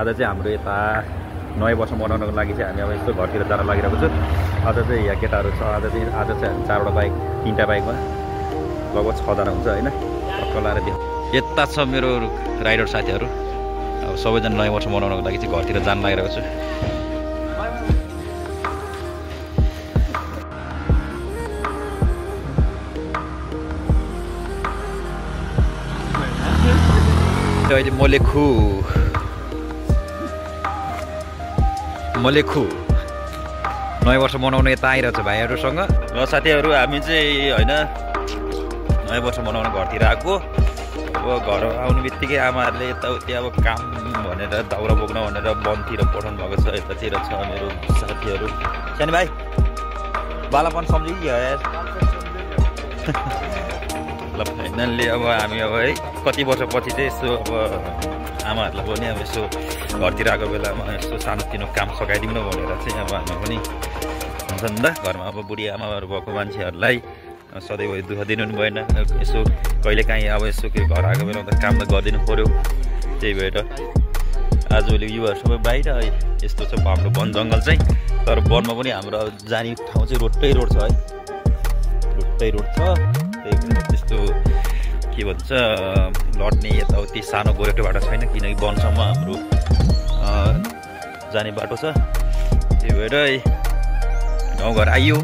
आज चाहिँ हाम्रो यता नयाँ वर्ष मनाउनको लागि चाहिँ हामी अब यस्तो घरतिर जान लागिरहेको छु। आज चाहिँ यहाँ केटाहरू छ, आज चाहिँ हामी 4वटा बाइक 3टा बाइकमा लगभग 6 जना हुन्छ होइन। टक्क लाएर दिउँ। यता छ मेरो राइडर साथीहरू। अब सबैजना नयाँ वर्ष मनाउनको लागि चाहिँ घरतिर जान लागिरहेको छु। अहिले मलेखु नयाँ वर्ष मनाउन यता आइरहेको छ भाइहरूसँग। र साथीहरू हामी चाहिँ होइन नयाँ वर्ष मनाउन घरतिर आएको। अब घर आउने बित्तिकै आमाहरूले यताउति अब काम भनेर दाउरा बोक्न भनेर वनतिर पठाउनु भएको छ। यतातिर छ मेरो साथीहरू। सानो भाइ बालापन सम्झियो कि यार। ल फाइनल्ली अब हामी अब है कति वर्षपछि चाहिँ यसो अब आमाहरूलाई पनि अब यसो घरतिर आएको बेलामा यसो सानोतिनो काम सघाइदिउँ न भनेर चाहिँ अब हामी पनि हुन्छ नि त घरमा अब बुढी आमाहरू भएको मान्छेहरूलाई सधैँ दुःख दिनु पनि भएन। यसो कहिलेकाहीँ अब यसो के घर आएको बेलामा त काम त गरिदिनु पऱ्यो। त्यही भएर आजभोलि युवाहरू सबै बाहिर यस्तो छ हाम्रो वन जङ्गल चाहिँ। तर वनमा पनि हाम्रो जाने ठाउँ चाहिँ रोडै रोड छ है, रोडै रोड छ। त्यही भएर त्यस्तो के भन्छ लड्ने यताउति सानो गोरेटो बाटो छैन, किनकि वनसम्म हाम्रो जाने बाटो छ। त्यही भएर गाउँघर आइयो।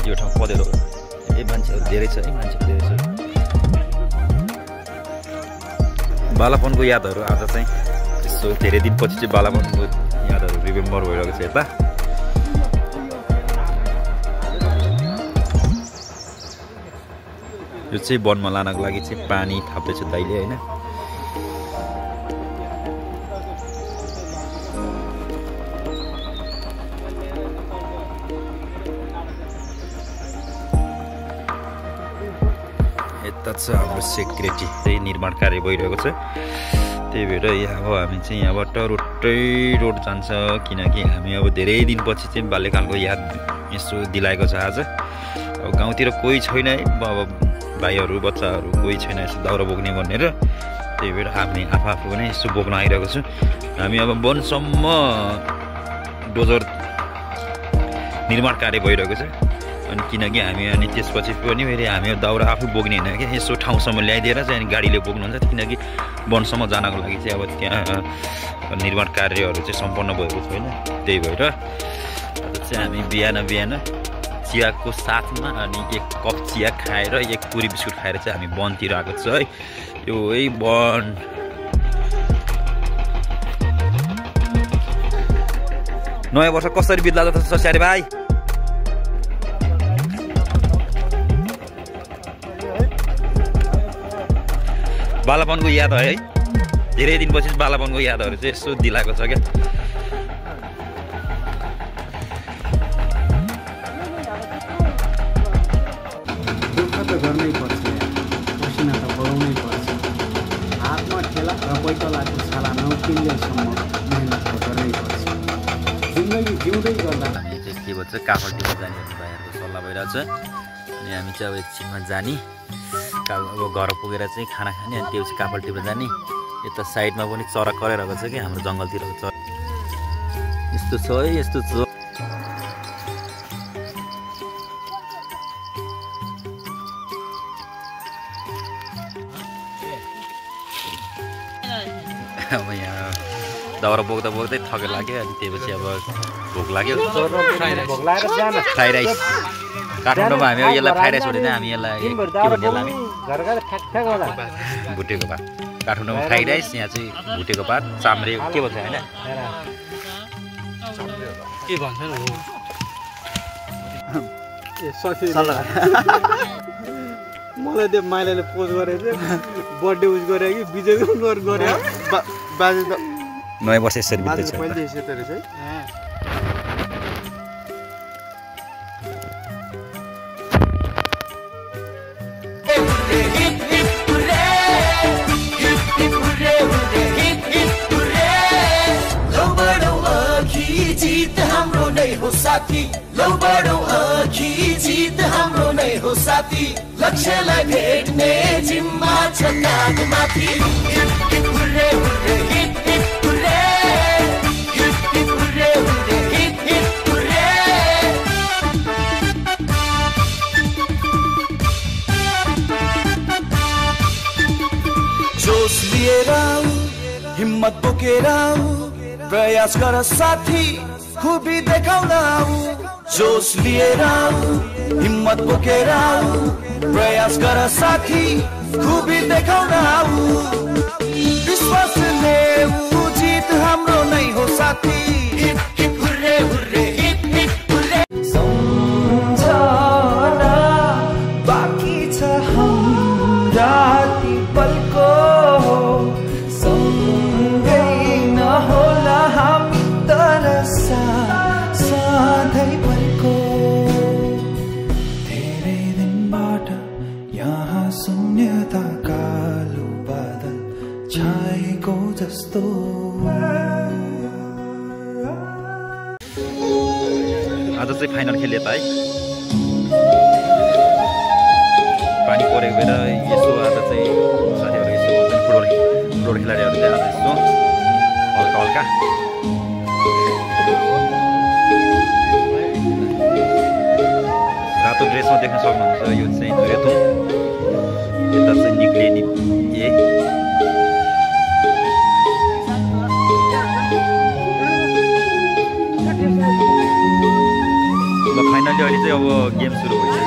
यो ठाउँ पँधेरो मान्छेहरू धेरै छ है, मान्छेहरू धेरै छ। बालापनको यादहरू आज चाहिँ त्यस्तो धेरै दिनपछि चाहिँ बालापनको यादहरू रिमेम्बर भइरहेको छ यता। यो चाहिँ वनमा लानको लागि चाहिँ पानी थाप्दैछ दाइले होइन। यता छ हाम्रो सेक्रेटरी चाहिँ निर्माण कार्य भइरहेको छ। त्यही भएर अब हामी चाहिँ यहाँबाट रोड जान्छ, किनकि हामी अब धेरै दिनपछि चाहिँ बाल्यकालको याद यसो दिलाएको छ आज। अब गाउँतिर कोही छैन है, अब भाइहरू बच्चाहरू कोही छैन यसो दाउरा बोक्ने भनेर। त्यही भएर हामी आफू पनि यसो बोक्न आइरहेको छु। हामी अब वनसम्म डोजर निर्माण कार्य भइरहेको छ। अनि किनकि हामी अनि त्यसपछि पनि फेरि हामी दाउरा आफू बोक्ने होइन क्या, यसो ठाउँसम्म ल्याइदिएर चाहिँ अनि गाडीले बोक्नुहुन्छ। किनकि वनसम्म जानको लागि चाहिँ अब त्यहाँ निर्माण कार्यहरू चाहिँ सम्पन्न भएको छैन। त्यही भएर चाहिँ हामी बिहान चियाको साथमा अनि 1 कप चिया खाएर 1 पुरी बिस्कुट खाएर चाहिँ हामी वनतिर आएको छ है। यो है वन। नयाँ वर्ष कसरी बित्ला जस्तो छ स्यारे भाइ? बालापनको याद है, धेरै दिनपछि बालापनको यादहरू चाहिँ यसो दिलाएको छ क्या। गर्नै पर्छ, पसिना त बढाउनै पर्छ। हातमा ठेला र पैतालाको छाला नउकिन्जेलसम्म मेहनत त गर्नै पर्छ। जिन्दगी जिउँदै गर्दा चाहिँ के भन्छ काफलतिर जाने भाइहरूको सल्लाह भइरहेको छ। अनि हामी चाहिँ अब एकछिनमा जाने, अब घर पुगेर चाहिँ खाना खाने, अनि त्यो चाहिँ काफलतिर जाने। यता साइडमा पनि चरा कराइरहेको छ कि हाम्रो जङ्गलतिरको चरा यस्तो छ है, यस्तो छ। अब यहाँ दाउरा बोक्दा बोक्दै थके लाग्यो। अनि त्यसपछि अब भोक लाग्यो। फ्राई राइस काठमाडौँमा हामी यसलाई फ्राई राइस भनेर हामी यसलाई के भन्ने भुटेको भात। काठमाडौँमा फ्राई राइस, यहाँ चाहिँ भुटेको भात चाम्रे के भन्छ होइन के भन्छ मलाई त्यो माइलाले पोज गरेर बर्थडे उस गरे कि विजयको गरे बाजे त नयाँ वर्ष यसरी बित्दैछ। पहिले यसो त रहेछ है। साथी लौ बढौँ अघि जित हाम्रो नै हो साथी लक्ष्यलाई भेट्ने जिम्मा छ काँधमाथि हिम्मत बोकेर आऊ प्रयास गर साथी खुबी देखाउन आऊ जोश लिएर आऊ हिम्मत बोकेर आऊ प्रयास गर साथी खुबी देखाउन आऊ विश्वासले जित हाम्रो नै हो साथी hip hip hurray hurray hip hip hurray सम्झना बाँकी छ हाम्रा ती पलको सँगै नहोला हामी तर सधैँभरको धेरै दिनबाट यहाँ शून्यता कालो बादल छाएको जस्तो आज चाहिँ फाइनल खेले त है पानी परेको बेला यसो आज चाहिँ साथीहरू यसो फुटबल खेलाडीहरू चाहिँ आज यस्तो हल्का हल्का रातो ड्रेसमा देख्न सक्नुहुन्छ यो चाहिँ रेतो यता चाहिँ निक्ले फाइनली अहिले चाहिँ अब गेम सुरु भइसक्यो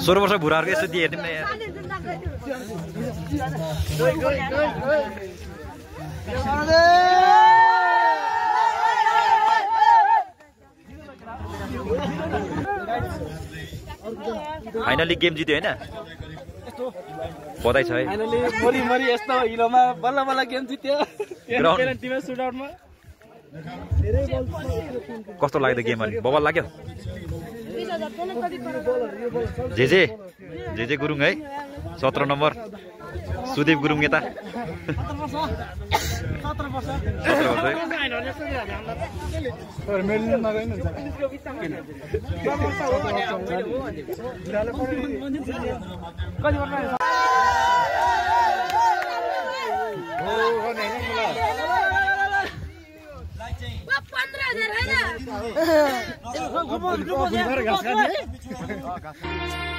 सोह्र वर्ष भुराहरूको यसो दिए हेर्ने फाइनली गेम जित्यो होइन बधाई छ है यस्तो हिलोमा बल्ल बल्ल गेम जित्यो कस्तो लाग्यो गेम अनि बबल लाग्यो जे गुरुङ है 17 नम्बर सुदेव गुरुङ यता 17 वर्ष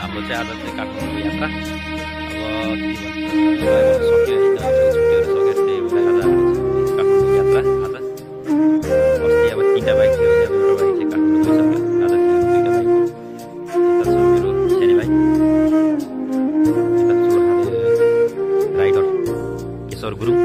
हाम्रो चाहिँ आज चाहिँ काठमाडौँ यात्रा काठमाडौँ यात्रा आज अस्ति अब 3टा बाइक थियो एउटा बाइक चाहिँ काठमाडौँ गइसक्यो आज 2टा बाइक यता छ मेरो सानो भाइ यता राइडर केशर गुरुङ